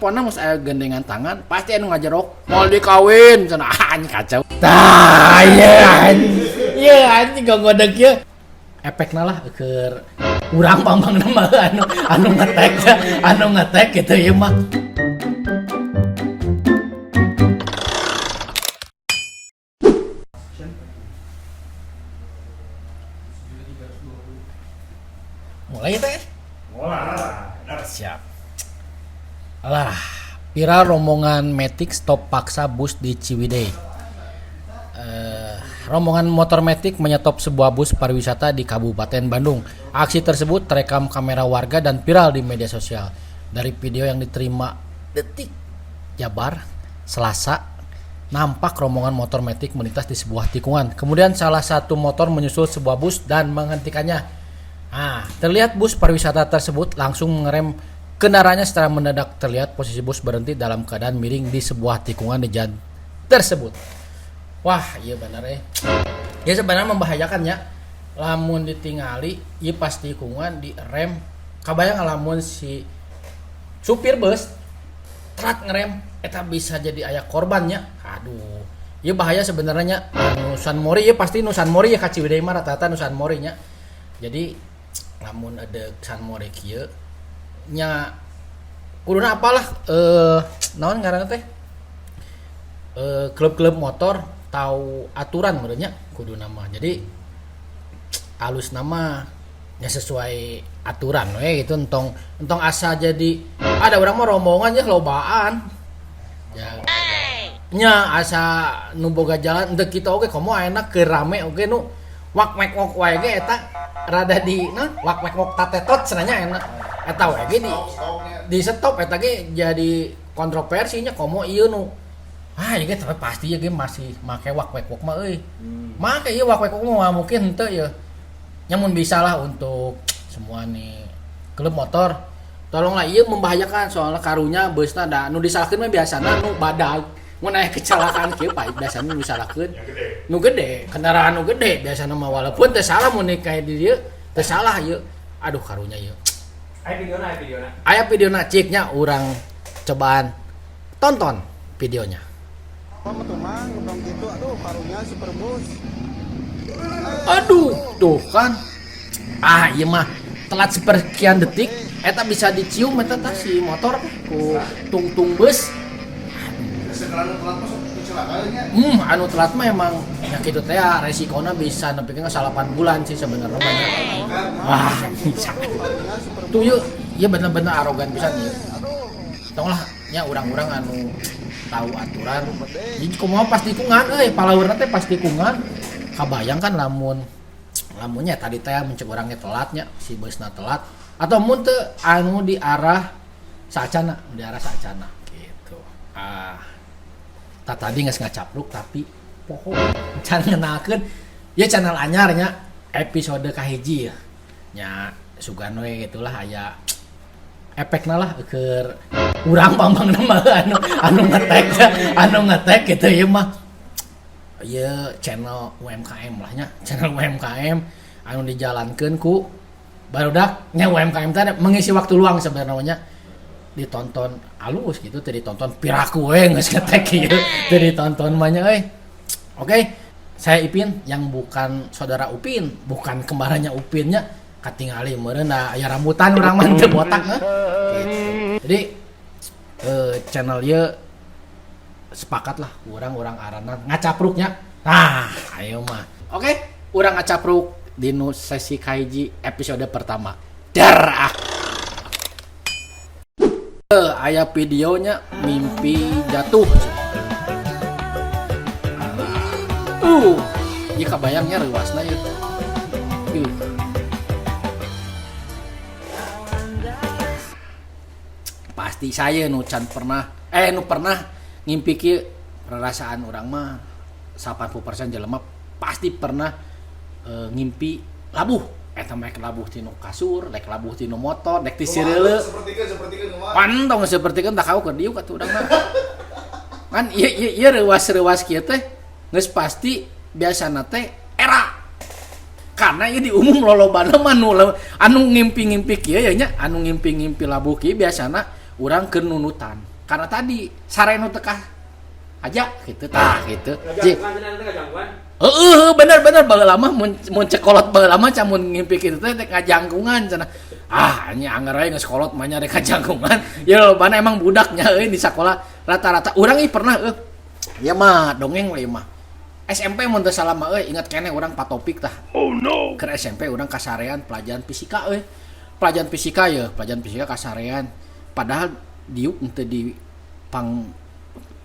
Pokona geus aya gandengan tangan pasti anu ngajerok moal dikawin cenah. Ah, anjing kacau. Tah ieu anjing. Ieu anjing gogodeg ieu. Efekna lah keur urang pamangna mah anu ngetek gitu ieu mah. Mulai teh? Mulai. Siap. Alah, viral rombongan Matic stop paksa bus di Ciwidey. Rombongan motor Matic menyetop sebuah bus pariwisata di Kabupaten Bandung. Aksi tersebut terekam kamera warga dan viral di media sosial. Dari video yang diterima Detik Jabar Selasa, nampak rombongan motor Matic melintas di sebuah tikungan. Kemudian salah satu motor menyusul sebuah bus dan menghentikannya. Nah, terlihat bus pariwisata tersebut langsung mengerem kendaraannya secara mendadak. Terlihat posisi bus berhenti dalam keadaan miring di sebuah tikungan di jalan tersebut. Wah, iya benar ya. Ya sebenarnya membahayakan ya. Lamun ditingali, iya pas tikungan di rem. Kabayang lamun si supir bus telat ngerem, eta bisa jadi aya korbannya. Aduh, iya bahaya sebenarnya. Anu Sunmori ya pasti nu Sunmori ya ka Ciwidey mah rata-rata nu Sunmori nya. Jadi lamun ada Sunmori kieu nya kuduna apalah, naon ngaranna teh, klub-klub motor tahu aturan merenya kudu nama. Jadi alus nama ya sesuai aturan we gitu, entong entong asa jadi ada orang mah rombongan ya lobaan ya nya asa nu boga jalan henteu kitu oge, komo ayeuna keur rame oge nu wak mek wok wae ge eta rada di nah wak mek wok tatetot cenah enak eta wae ge di stop eta ge jadi kontroversinya. Komo ieu nu ah ieu ge tapi pasti ieu ge masih make wak wek wok mah euy. Make ieu wak wek wok mah mungkin henteu ieu. Nya mun bisa lah untuk semua nih klub motor, tolonglah, ieu membahayakan soalnya karunya busna da nu disalahkeun mah biasana nu badag. Mun aya kecelakaan kieu pak biasana nu disalahkeun nu gede, kendaraan nu gede biasana mah, walaupun teu salah mun kayak di dieu teu salah ieu. Aduh, karunya ieu. Aya videona, aya videona. Aya videona ciknya, urang cobaan tonton videonya. Apa tuh mang, dong gitu, aduh karunya super bus. Aduh, tuh kan. Ah, iya mah telat sepersekian detik eta bisa dicium eta tah si motor ku tungtung bus. Sekarang telat masuk kecelakaannya. Anu telat mah emang ya kitu teh ya, resikona bisa nepi ka 8 bulan sih sebenarnya banyak. Wah, bisa. Tuh yuk, ya bener-bener arogan pisan ieu. Tong lah nya urang-urang anu tahu aturan. Jadi kumaha pas tikungan euy, palaurna teh pas tikungan. Kabayang kan lamun lamunnya tadi teh mun cek urangnya telatnya si busna telat atau mun teu anu di arah saacana, di arah saacana gitu. Ah, tak tadi geus ngacapruk tapi poho can ngenalkeun ya channel anyarnya episode kahiji ya nya sugan we gitulah aya efekna lah keur urang pamangna mah anu ngetek gitu ieu mah. Ieu channel UMKM lah nya, channel UMKM anu dijalankeun ku barudak nya. UMKM teh mengisi waktu luang sebenarnya, ditonton alus gitu teu ditonton piraku we geus ngetek ieu teu ditonton mah nya euy. Oke, saya Ipin yang bukan saudara Upin, bukan kembarannya Upinnya, katingali meureun da aya rambutan urang mah teu botak heuh. Gitu. Jadi channel ieu sepakat lah urang-urang arana ngacapruknya. Nah, ayo mah. Oke, urang ngacapruk di nu sesi kahiji episode pertama. Dar ah. Aya videonya mimpi jatuh. Ieu kabayangnya reuasna ieu. Pasti saya nu can pernah nu pernah ngimpi kieu, perasaan urang mah 80% jelema pasti pernah ngimpi labuh. Eta mah rek labuh tinu kasur, rek labuh tinu motor, rek ti sireuleu. Seperti kan kumaha? Pan tong sapertikeun tak kau keur diuk atuh urang mah. Kan ieu ieu ieu reuas-reuas kieu teh geus pasti biasana teh era. Karena ieu di umum lolobana mah nu anu ngimpi-ngimpi kieu ya nya, anu ngimpi-ngimpi labuh kieu biasana urang keur nunutan. Karena tadi sare nu teu aja gitu tah gitu. Cik. Heeh, bener-bener baheula mah mun cekolot baheula mah mun ngimpi kitu teh ngajangkungan cenah. Ah, nya anggar we geus kolot mah nya rek ngajangkungan. Ya lobana emang budaknya euy di sakola rata-rata urang ih pernah euy. Ya mah dongeng we mah. SMP mun teu salah mah euy ingat keneh urang patopik tah. Oh no. Keur SMP urang kasarean pelajaran fisika euy. Pelajaran fisika ya, pelajaran fisika kasarean. Padahal diuk henteu di pang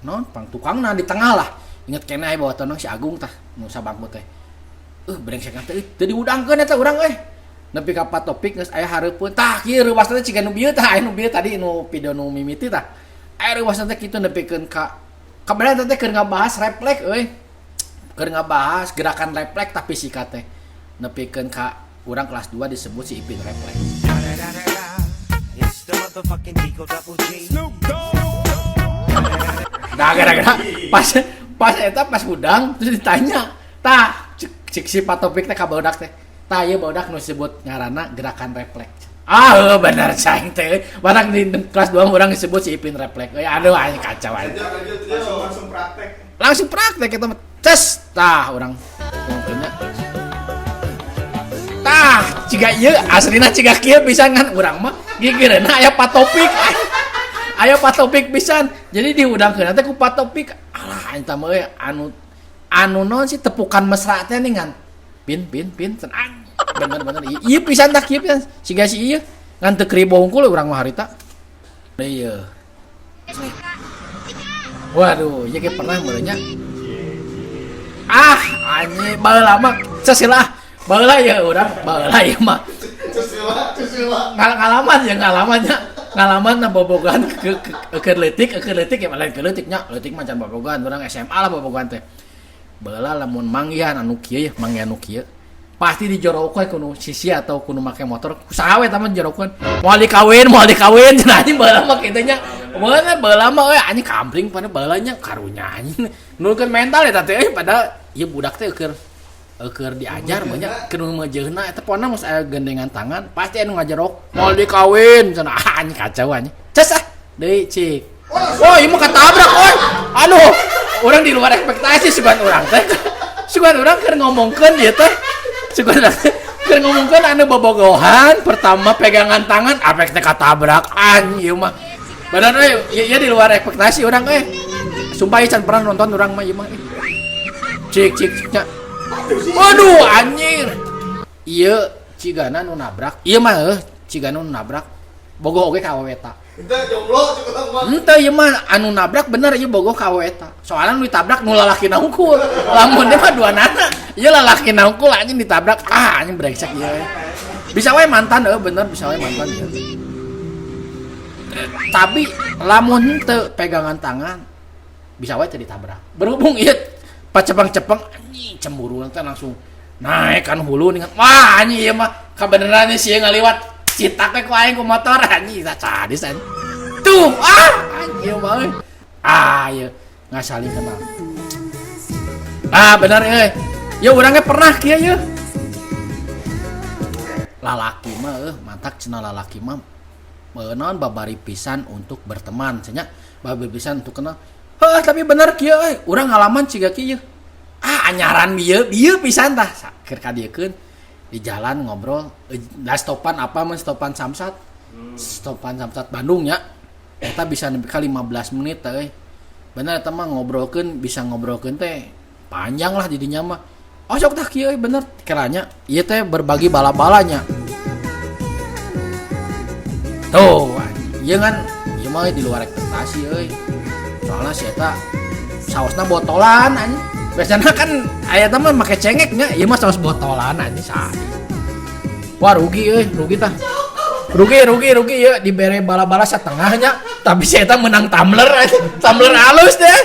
non pang tukangna di tengah lah. Ingat keneh aya bawa tonong si Agung tah nu sabangku teh. Brengsek teh teu diudangkeun eta urang euy. Nepi ka patopik geus aya hareupeun tah kieu reuwasna teh ciga nu bieu tah aya nu bieu tadi nu video nu mimiti tah. Aya reuwasna teh kitu nepikeun ka kabeneran teh keur ngabahas refleks euy. Keur ngabahas gerakan refleks tah fisika teh. Nepikeun ka urang kelas 2 disebut si Ipin refleks. Nah gara-gara pas eta pas hudang terus ditanya tah cik si patopik teh ka barudak teh tah ieu barudak nu disebut ngaranna gerakan refleks. Ah bener cai teh barudak di kelas 2 urang disebut si Ipin refleks. Euy aduh anjing kacau anjing. Langsung praktek. Langsung praktek eta mah ces tah urang ngomongkeunnya. Tah ciga ieu aslina ciga kieu pisan kan urang mah gigireunna aya patopik. Aya patopik pisan. Jadi dihudangkeun teh ku patopik. Alah eta mah euy anu naon sih tepukan mesra teh ningan. Pin pin pin cenah. Bener-bener ieu pisan tah kieu pisan. Siga si ieu ngan teu kribo hungkul urang mah harita. Ieu. Waduh, ieu ge pernah meureun nya. Ah, anjing baheula mah sesilah. Baheula ya urang, baheula ieu mah. Sesilah. Ngalaman ya ngalamannya. Ngalaman na bobogohan ke leutik, ke leutik ya lain ke leutik nya, leutik mah can bobogohan, urang SMA lah bobogohan teh. Baheula lamun manggihan anu kieu ya, manggihan anu kieu. Pasti dijorokeun kuno sisi atau kuno make motor, kusaha we eta mah dijorokeun. Moal dikawin cenah anjing baheula mah kitu nya. Baheula baheula mah euy anjing kampling pada baheula nya karunya anjing. Nurunkeun mental eta teh euy padahal ieu budak teh keur diajar mah nya keur meujeuhna eta pona mah aya gandengan tangan pasti anu ngajerok moal dikawin cenah anjing kacau anjing. Ces ah deui cik. Wah, ieu mah katabrak euy. Aduh, urang di luar ekspektasi sugan urang teh. Sugan urang keur ngomongkeun ieu teh. Sugan urang keur ngomongkeun anu bobogohan pertama pegangan tangan apek teh katabrak anjing ieu mah. Bener euy, ieu di luar ekspektasi urang euy. Sumpah ieu can pernah nonton urang mah ieu mah. Cik cik cik nya. Waduh anjir. Ieu cigana nu nabrak. Ieu mah heuh cigana nu nabrak. Bogoh oge ka awewe eta. Henteu jomblo cik urang mah. Henteu ieu mah anu nabrak bener ieu bogoh ka awewe eta. Soalna nu ditabrak nu lalakina hungkul. Lamun dia mah duanana. Ieu lalakina hungkul anjing ditabrak. Ah anjing brengsek ieu. Bisa wae mantan heuh bener bisa wae mantan ieu. Tapi lamun henteu pegangan tangan bisa wae teu ditabrak. Berhubung ieu pacepeng-cepeng anjing cemburu teh langsung naik kan hulu nih. Wah anjing ieu mah kabeneran sih ngaliwat citak we ku aing ku motor anjing sadis anjing. Tuh ah anjing ieu mah euy. Ah ieu ngasaling kenal. Ah bener euy. Ya urangnya pernah kieu yeuh. Lalaki mah euy mantak cenah lalaki mah naon babari pisan untuk berteman cenah babari pisan untuk kenal. Heuh tapi bener kieu euy urang ngalaman ciga kieu. Ah anyaran bieu bieu pisan tah keur kadiekeun di jalan ngobrol da stopan apa mun stopan Samsat. Stopan Samsat Bandung nya. Eta bisa nepi ka 15 menit teh euy. Bener eta mah ngobrolkeun bisa ngobrolkeun teh panjang lah didinya mah. Oh sok tah kieu euy bener kiranya ieu teh berbagi bala-balanya. Tuh ieu kan ieu mah di luar ekspektasi euy. Soalna si eta saosna botolan anjing. Biasana kan aya teh mah make cengek nya, ieu mah saos botolan anjing sadis. Wah rugi euy, rugi tah. Rugi ieu dibere bala-bala satengahnya, tapi si eta menang tumbler anjing. Tumbler halus deh.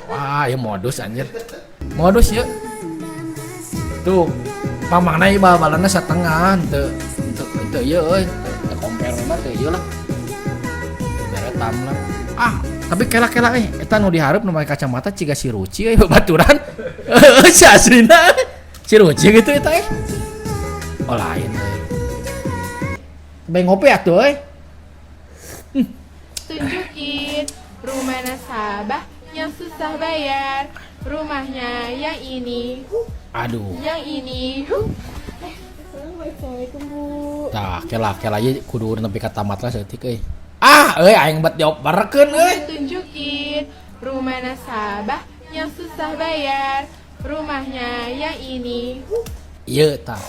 Wah, ieu modus anjir. Modus ieu. Tuh, pamangna ieu bala-balana satengah teu ieu euy, teu compare mah teu ieu lah. Dibere tumbler. Ah, tapi kela-kela euy, eta nu dihareup nu make kacamata ciga si Ruci euy babaturan. Heueuh, si aslina. Si Ruci gitu eta euy. Oh lain euy. Bae ngopi atuh euy. Tunjukin Rumah nasabah yang susah bayar. Rumahnya yang ini, Aduh. Yang ini. Assalamualaikum, Bu. Tah, kela kela ieu kudu nepi ka tamat lah saeutik euy. Ah, euy, aing bet dioperkeun euy. Tunjukin rumah nasabah yang susah bayar. Rumahnya yang ini. Ieu tah.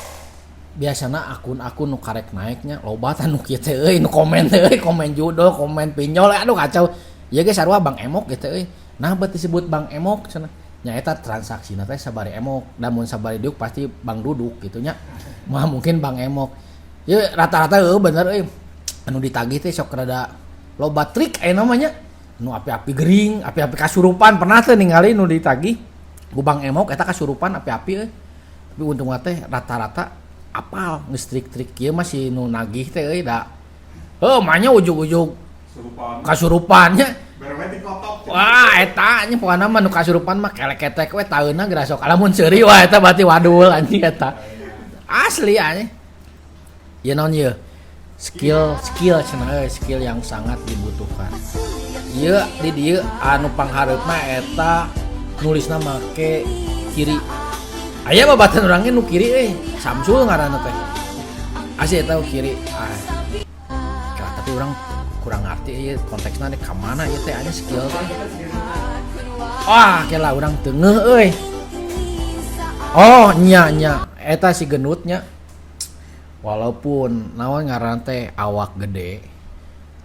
Biasana akun-akun nu karek naiknya loba tah nu kieu teh euy, nu komen teh euy, komen judol, komen pinjol, aduh kacau. Ieu ge sarua Bang Emok gitu euy. Nah, bet disebut Bang Emok cenah. Nya eta transaksina teh sabari emok, da mun sabari diuk pasti Bang Duduk gitu nya. Mah mungkin Bang Emok. Ieu rata-rata euy bener euy. Anu ditagih teh sok rada loba trik aya namanya. Nu api-api gering, api-api kasurupan, pernah teh ningali nu ditagih ku Bang Emok eta kasurupan api-api euy. Tapi untungna teh rata-rata apal geus trik-trik kieu mah si nu nagih teh euy da. Heuh, mah ujug-ujug kasurupannya. Wah, eta nya pokona mah nu kasurupan mah keleketek we taeuna geura sok lamun seuri, wah, eta berarti wadul anjing eta. Asli anjing. Ieu naon ieu? Skill skill cenah euy, skill yang sangat dibutuhkan. Ieu di dieu anu panghareupna eta nulisna make kiri. Aya babaturan urang ge nu kiri euy, Samsul ngaranna teh. Asli eta kiri. Ah. Kira, tapi urang kurang ngerti ieu konteksna dek ka mana ieu teh aya skill teh. Wah, kela urang teu ngeuh euy. Oh, nya nya eta si gendutnya. Walaupun naon ngaranna teh awak gede,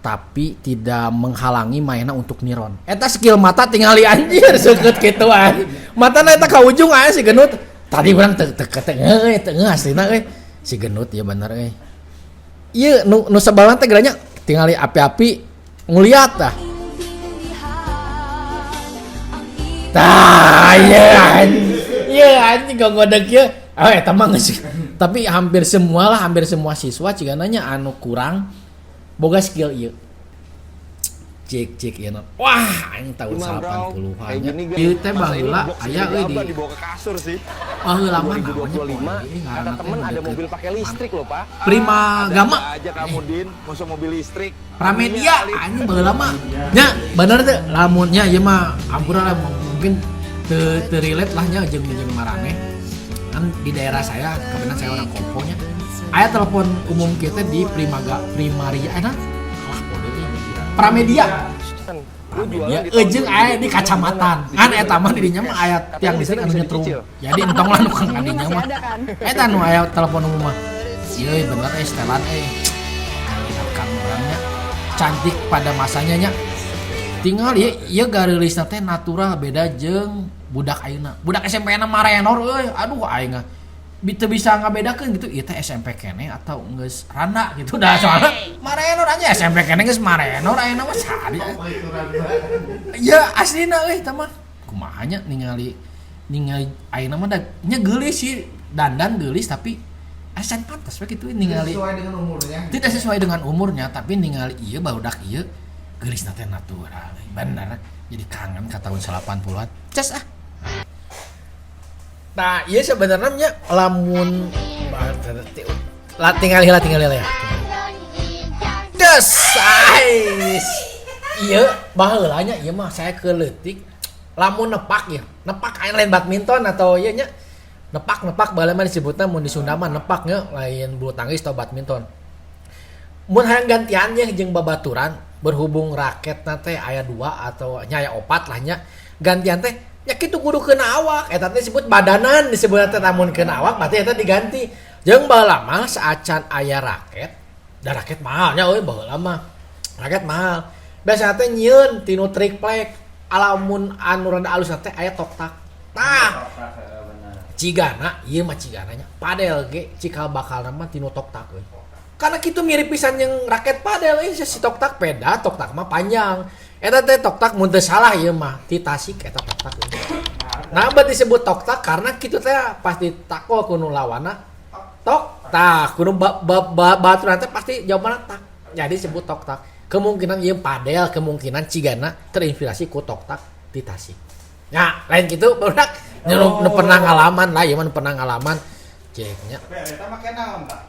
tapi tidak menghalangi mainnya untuk niron. Eta skill mata tingali anjir seukeut kitu anjing. Matana eta ka ujung aya si gendut. Tadi urang teu teu teu ngeuh teu ngeuh aslina euy. Si gendut ya bener euy. Ieu nu nu sebalan teh geranya tingali api-api nguliat tah. Tah, ieu anjing. Ieu anjing gogodeg ieu. Oh, eta mah geus. Tapi hampir semua lah, hampir semua siswa cigana nya anu kurang boga skill ieu. Cek cek ieu. Wah, anjing tahun 80-an Kayak nya. gini gak? Ieu teh Masa ini baheula box aya segede euy apa di dibawa ke kasur sih. Baheula mah namanya 2025 poe kata ngaranna teh temen ada deket mobil pakai listrik loh, Pak. Prima Ada Gama. aja kamu, Din, masuk mobil listrik. Pramedia anjing baheula mah. Nya bener teh lamunnya ieu mah ampura lah mungkin teu teu relate lah nya jeung jeung maraneh. Kan di daerah saya, kebetulan saya orang Komponya. Aya telepon umum kita di Primaga Primaria eh nah, alah kode ini. Pramedia. Pramedia eujeung aya di kacamatan. Kan eta mah di dinya mah aya tiang listrik anu nyetrum. Jadi entong lah nu kang kadinya mah. Eta nu aya telepon umum mah. Ieu bener euy setelan euy. Mengingatkan orangnya cantik pada masanya nya. Tinggal ieu ieu gareulisna teh natural beda jeung budak ayeuna. Budak SMP na marenor euy. Aduh aing mah teu bisa ngabedakeun gitu ieu teh SMP keneh atau geus randa gitu dah soalnya marenor aja SMP keneh geus marenor ayeuna mah sadi. Ya aslina euy eta mah. Kumaha nya ningali ningali ayeuna mah da nya geulis sih dandan geulis tapi acan pantas we kitu ningali sesuai dengan umurnya. Tidak sesuai dengan umurnya, tapi ningali ieu barudak ieu geulisna teh natural bener, jadi kangen ke tahun 80-an ces ah. Nah, iya sebenarnya nya lamun lah tinggal heula ya. Des, ais. Iya, baheula nya ieu mah saya keleutik lamun nepak ya. Nepak aya lain badminton atau ieu nya. Nepak nepak baheula mah disebutna mun di Sunda mah nepak nya lain bulu tangkis atau badminton. Mun hayang gantian nya jeung babaturan berhubung raketna teh aya dua atau nya aya opat lah nya. Gantian teh nya kitu kudu kena awak eta teh disebut badanan disebut teh lamun kena awak berarti eta diganti. Jeung baheula mah saacan aya raket da raket mahal nya euy baheula mah raket mahal biasana teh nyieun tinu triplek alamun anu rada alus teh aya toktak tah cigana ieu mah cigana nya padel ge cikal bakalna mah tinu toktak euy karena kitu mirip pisan jeung raket padel euy si toktak beda toktak mah panjang. Eta teh toktak mun teu salah ieu mah ti Tasik eta toktak. Nah, bet disebut toktak karena kitu teh pasti tako ku nu lawanna tok tak kudu ba, ba, ba, baturan teh pasti jawabanna tak. Jadi disebut toktak. Kemungkinan ieu padel kemungkinan cigana terinspirasi ku toktak ti Tasik. Nah, lain gitu barudak nu, nu pernah ngalaman lah ieu mah nu pernah ngalaman ceknya. Tapi eta make naon tah?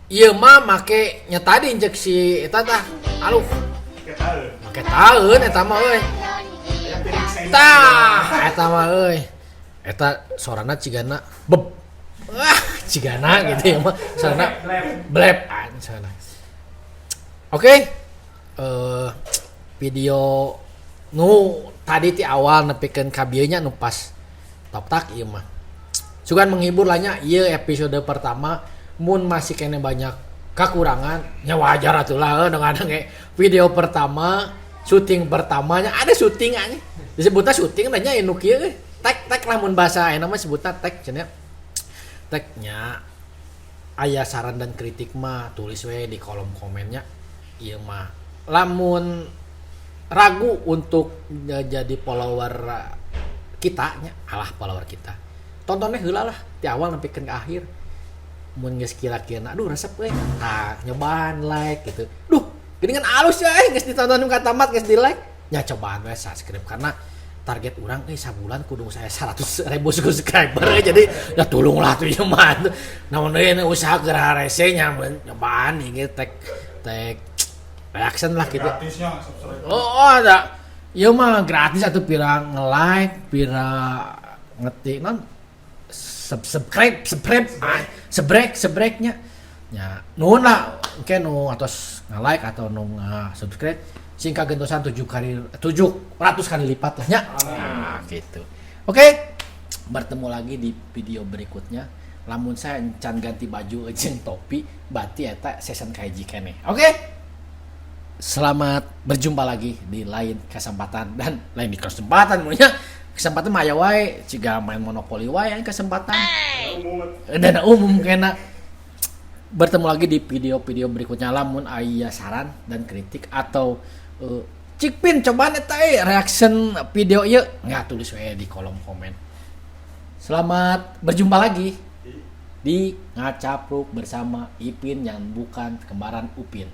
Ieu mah make nya tadi cek si eta tah. Aduh, Make taeun. make taeun eta mah euy. Tah, eta mah euy. Eta sorana cigana beb. Wah, cigana gitu ya mah. Sorana blep anjing sorana. Oke. Video nu tadi ti awal nepikeun ka bieu nya, nu pas top tak ieu mah. Sugan menghibur lah nya ieu episode pertama. Mun masih keneh banyak kekurangan nya wajar atuh lah, dengan kayak video pertama, syuting pertamanya, ada syuting aja disebutnya, syuting nanya nu kieu euy. Tag tag lah, mun bahasa ayeuna mah sebutna tag cenah, tagnya. Aya saran dan kritik mah tulis we di kolom komennya. Ieu mah lamun ragu untuk jadi follower kita nya, alah, follower kita, tontonnya heula lah di awal sampai ke akhir. Mun geus kira-kira aduh resep euy, tah nyobaan like gitu. Duh, gini kan alus ya, geus ditonton ka tamat, geus di like nya, cobaan we subscribe, karena target urang sabulan kudu saya 100 ribu subscriber euy. Jadi ya tolonglah tuh ya mah, naon euy, usaha keur harese nya, nyobaan ieu tag tag reaction lah gitu. Gratisnya subscribe. Oh, ada. Ieu mah gratis atau pira nge-like, pira ngetik non subscribe, subscribe, ah, sebrek, sebreknya. Ya, nuhun lah, engke nu atos nge-like atau nu nge-subscribe sing kagentosan 7 kali 700 kali lipat lah nya. Nah, gitu. Oke. Bertemu lagi di video berikutnya. Lamun saya encan ganti baju jeung topi, berarti eta season kahiji keneh. Oke. Selamat berjumpa lagi di lain kesempatan dan lain di kesempatan punya kesempatan mah aya wae, jiga main monopoli wae aya kesempatan dan umum kena. Bertemu lagi di video-video berikutnya. Lamun aya saran dan kritik atau cik Pin cobaan eta reaction video ieu nggak, tulis we di kolom komen. Selamat berjumpa lagi di Ngacapruk bersama Ipin yang bukan kembaran Upin.